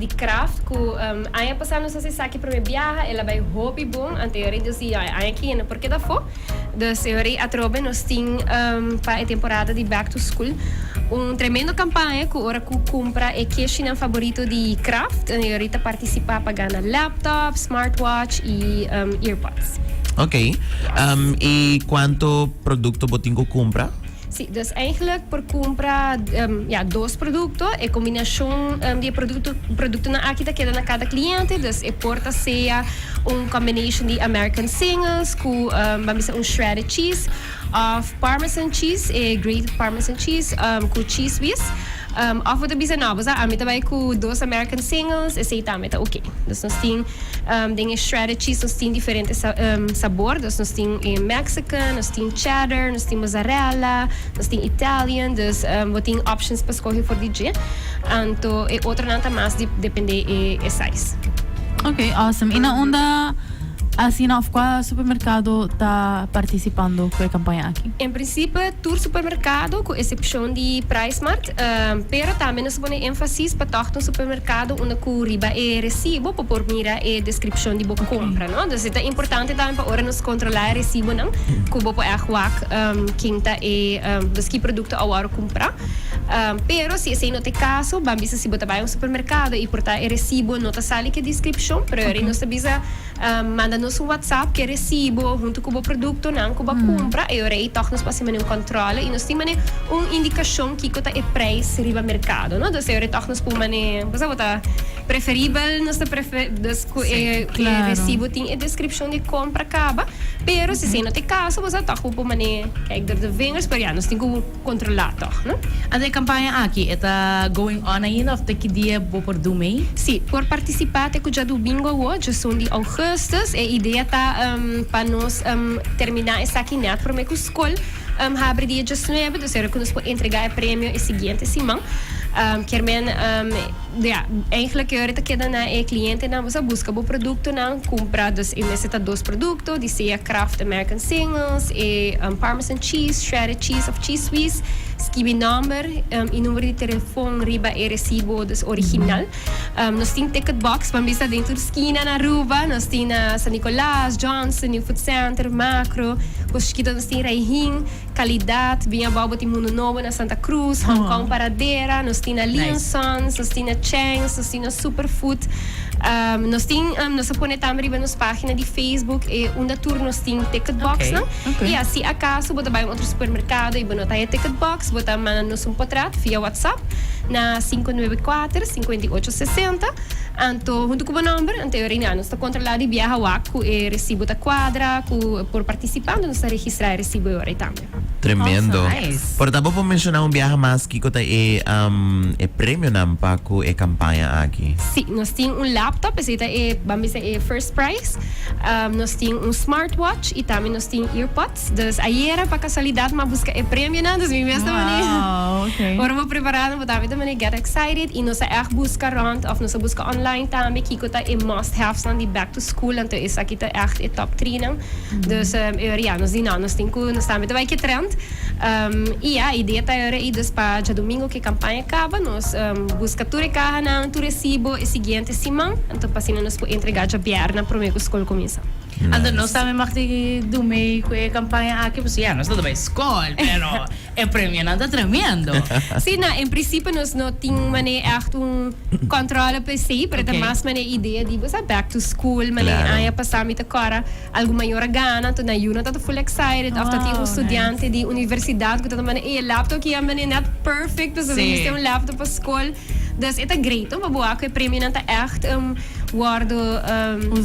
Di Kraft ku aña pasá nos hasi esaki promé biaha, el a bai hopi bon, anto e ora ei nos di ya e aña aki e no por keda afó. Dus e ora ei atrobe nos tin pa e temporada di back to school un tremendo kampaña ku ora ku kumpra e keshinan faborito di Kraft e ora ei ta partisipá pa gana laptop, smartwatch i earpods. Ok, i kuantu produkto bo tin ku kumpra? Sí, dus eigenlijk por cumpra ja, dos producto. E combinacion di e producto, productonan aki ta keda na cada cliente. Dus e por ta sea un combination di American Singles cu ban bisa un shredded cheese of Parmesan cheese, e grated Parmesan cheese cu cheese whiz. Of bo ta bisa no, bo sa ami ta bay cu dos American Singles, esey tambe ta oké. Dus nos tin den e shredded cheese nos tin diferente sabor, dus nos tin e Mexican, nos tin cheddar, nos tin mozzarella, nos tin Italian, dus bo tin options pa scoge for di dje. Anto e otronan ta mas di depende e size. Ok, awesome. Y na unda asina of cua supermercado ta participando cu e campaña aki? En principe tur supermercado cu excepcion di PriceMart, pero tambe nos ta pone enfasis pa tog ta un supermercado unda cu riba e recibo bo por mira e descripcion di bo compra, no? Dus e ta importante tambe pa ora nos controla e recibonan cu bo por echt wak ken ta e, dus ki producto a worde cumpra. Pero si esey no ta e caso, ban bisa si bo ta bay un supermercado y por ta e recibo no ta sali cu e descripcion, pero ora nos ta bisa Manda nos un WhatsApp ku e resibo huntu ku bo produktonan ku bo a kumpra. E ora ei tòg nos por hasi manera un kòntròle i nos tin manera un indikashon kiko ta e preis riba merkado, no? Dus e ora ei tòg nos por manera, bo sa bo ta preferibel nos ta prefe dus ku e resibo tin e deskripshon di kompra kaba. Pero si esei no ta e kaso bo sa tòg bo por manera kijk door de vingers, pero ya nos tin ku. Controla toch, no? Anto e campaña aki e ta going on ainda of te ki dia bo por do mee? Sí, por participa te cu djadumingo awo, djesun di augustus. E idea ta pa nos termina esaki net prome cu scol habri dia djesnuebe, dus ora cu nos por entrega e premio e siguiente siman. Kier men, ya, eigenlijk e ora ta keda na e clientenan, bo sa busca bo productonan, cumpra, dus e mester ta dos producto, di sea Kraft American Singles, e Parmesan cheese, shredded cheese of cheese whiz, skibi nomber y numero di telefon riba e recibo dus original. Nos tin ticket box ban bisa den tur skina na Aruba, nos tin na San Nicolas, Johnson, New Food Center, Makro, Pos Chiquito nos tin Raihin, Calidad, bin abao bo tin Mundo Nobo na Santa Cruz, Hong Kong Paradera, nos tin na Lee and Sons, nos tin na Chang's, nos tin na Superfood. Nos tin, nos a pone tambe riba nos pagina di Facebook e unda tur nos tin ticket boxnan. Y si acaso bo ta bay un otro supermercado y bo no ta haya ticket box, bo ta manda nos un potret via WhatsApp na 594 58 60. Anto hunto cu bo nomber, anto e ora nos ta controla di biaha wak cu e recibo ta cuadra, cu por participa, anto nos ta registra e recibo e ora tambe. Tremendo. Nice. Por ta bo por menciona un biaha mas kico ta e e premionan pa cu e campaña aki? Sí, nos tin un laptop, esey ta e, ban bisa e first prize. Nos tin un smartwatch y tambe nos tin earpods. Dus ayera pa casualidad mi a busca e premionan, dus mi mes ta mane Wow, okay. ora bo prepara bo tambe ta mane get excited y nos a echt busca rond of nos a busca online tambe kico ta e must havesnan di back to school, anto esaki ta echt e top threenan. Dus e ora ya nos di no, nos tin cu nos tambe ta bay ke trend. Y ya, idea ta e ora ey dus pa djadomingo ke campaña caba nos busca tur e cahanan, tur recibo e siguiente siman, anto pa asina nos por entrega djabièrnè prome cu scol cuminsa. Anto nos tambe mag di do mee cu e campaña aki, pasobra ya nos no ta bay scol, pero e premionan ta tremendo. Sí, no, en principio nos no tin mane echt un controle pa esey, pero ta mas mane idea di bo sa back to school, mane aña pasa mi ta cora algun mayor a gana, anto nan yu no ta full excited, of ta tin un studiante di universidad cu ta mane ey e laptop aki a mane net perfect pasobra mi mester un laptop pa scol. Dus e ta great no pa bo wak cu e premionan ta echt wordo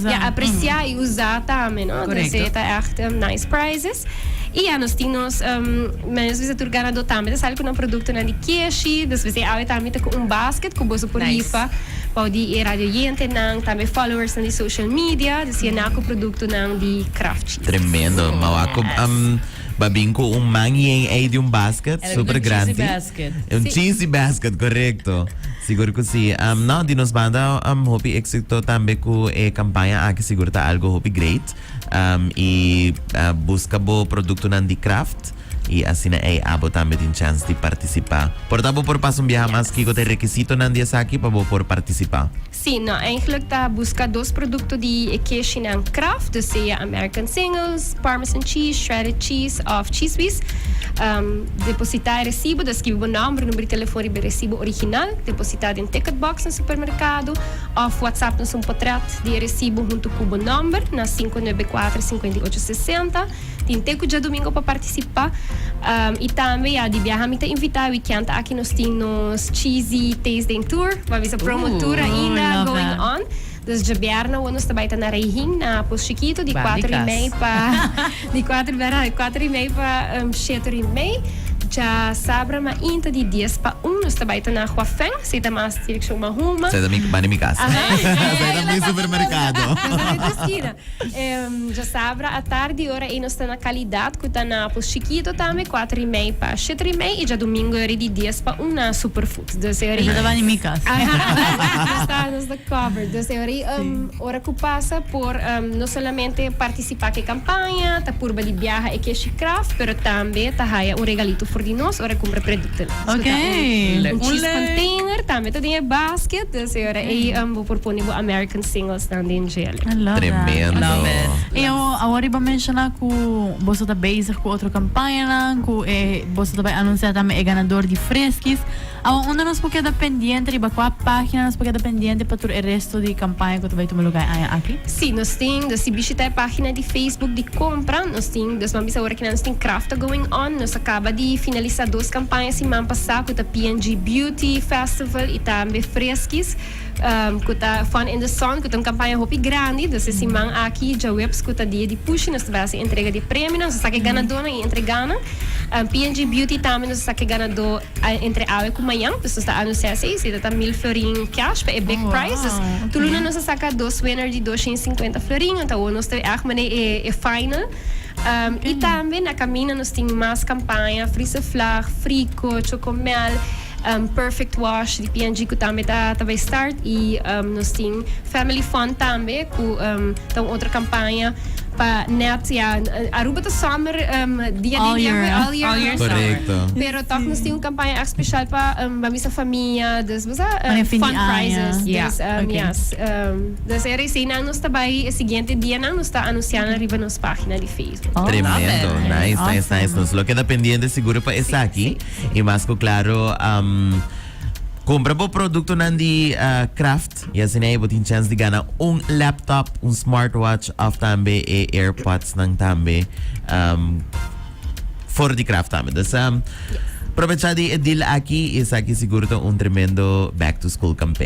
ya aprecia y usa tambe no. Dus e ta echt nice prizes. Y ya nos tin nos nos bisa tur ganador tambe ta sali cu nan productonan di keshi. Dus p'esey awe tambe ta cu un basket cu boso por rifa bou di e radio oyentenan, tambe followersnan di social media. Dus yena cu productonan di Kraft Cheese. Tremendo. Ma wak cu Ba bin cu un man yen ey di un basket super grandi. Un cheesy basket. Un cheesy basket, correcto. Sigur cu si. No, di nos banda hopi exito tambe cu e campaña aki sigur ta algo hopi great. Y busca bo productonan di Kraft. Y asina ey abo tambe tin chance di participa. Por ta bo por pasa un biaha mas kico ta e requisitonan di esaki pa bo por participa? Sí, no, eigenlijk ta busca dos producto di e keshinan Kraft, dus sea American Singles, Parmesan cheese, shredded cheese of Cheez Whiz. Deposita e recibo, dus skibi bo nomber, number di telefon riba e recibo original, deposita den ticket box na supermercado of WhatsApp nos un potret di e recibo hunto cu bo nomber na 594 58 60. Tin te cu djadomingo pa participa. Y tambe ya di biaha mi ta invita weekend aki nos tin nos Cheesy Tasting Tour. Bo a bisa promo tour ainda going on. Dus djabierna awo nos ta bay ta na Reijin na Pos Chikito di cuatro y mei pa di cuatro bera cuatro y mei pa shete y mei. Djasabra mainta di dies pa un nos ta bay ta na Huafeng, si ta mas direccion Mahuma. Esei ta mi banda mi casa. Esei ta mi supermercado. Esei ta. Djasabra atardi ora ei nos ta na Calidad cu ta na Pos Chikito tambe, cuater y mei pa sheter y mei, y djadomingo ora di dies pa un na Superfood. Dus e ora ei. Esa ta bani mi cas. Nos ta, nos ta covered. Dus e ora ei ora cu pasa por no solamente participa cu e campaña, ta purba di biaha e keshi Kraft, pero tambe ta haya un regalito for di nos ora cumpra productonan. Ok. Cu ta un cheese container tambe ta den e basket. Dus e ora ei bo por pone bo American Singles nan den dje. I love that. Tremendo. Love it. Y awor riba menciona cu boso ta bezig cu otro campañanan, cu e boso ta bay anuncia tambe e ganador di Friskies. Awor unda nos por keda pendiente, riba cua pagina nos por keda pendiente pa tur e resto di campaña cu ta bay tuma lugar e aña aki? Sí, nos tin, dus si bishita e pagina di Facebook di Compra, nos tin, dus ban bisa awor aki nos tin Crafta Going On, nos a caba di finalisa dos campaña siman pasa cu ta PNG Beauty Festival y tambe Friskies. Ku ta Fun in the Sun, ku ta un kampaña hopi grandi. Dus e siman aki djaweps ku ta dia di pushi nos ta bai hasi entrega di premionan. Nos a saka e ganadónan i entreganan. PNG Beauty tambe nos a saka e ganadó entre awe ku mañan. Dus nos ta anunsiá esei. Esei ta ta mil florin cash pa e big prize. Dus tur luna nos a saka dos winner di 250 florin. Anto awor nos ta ègt manera e final. I tambe na kaminda nos tin mas kampaña, Friese Vlag, Frico, Chocomel. Perfect Wash di PNG ku tambe ta ta bai start i nos tin Family Fun tambe ku ta un otro kampaña pa net ya Aruba ta summer dia All di year dia round. all year All year round. summer. Correcto. Pero tòg nos tin un kampaña ègt speshal pa ban bisa famia dus bo sa Wanneer fin di fun aña. prizes Yeah. dus Okay. yes dus e reseinan nos ta bai e siguiente dianan nos ta anunsiá nan riba nos página di Facebook. Oh, Tremendo. Love it. Nice, nice, nice. Awesome. Nos lo keda pendiente seguro pa esaki. Y mas cu claro, cumpra bo productonan di Kraft y asina ey bo tin chance di gana un laptop, un smartwatch of tambe e AirPods nan tambe for di Kraft tambe. Dus probecha di e deal aki y esaki sigur ta un tremendo back to school campaign.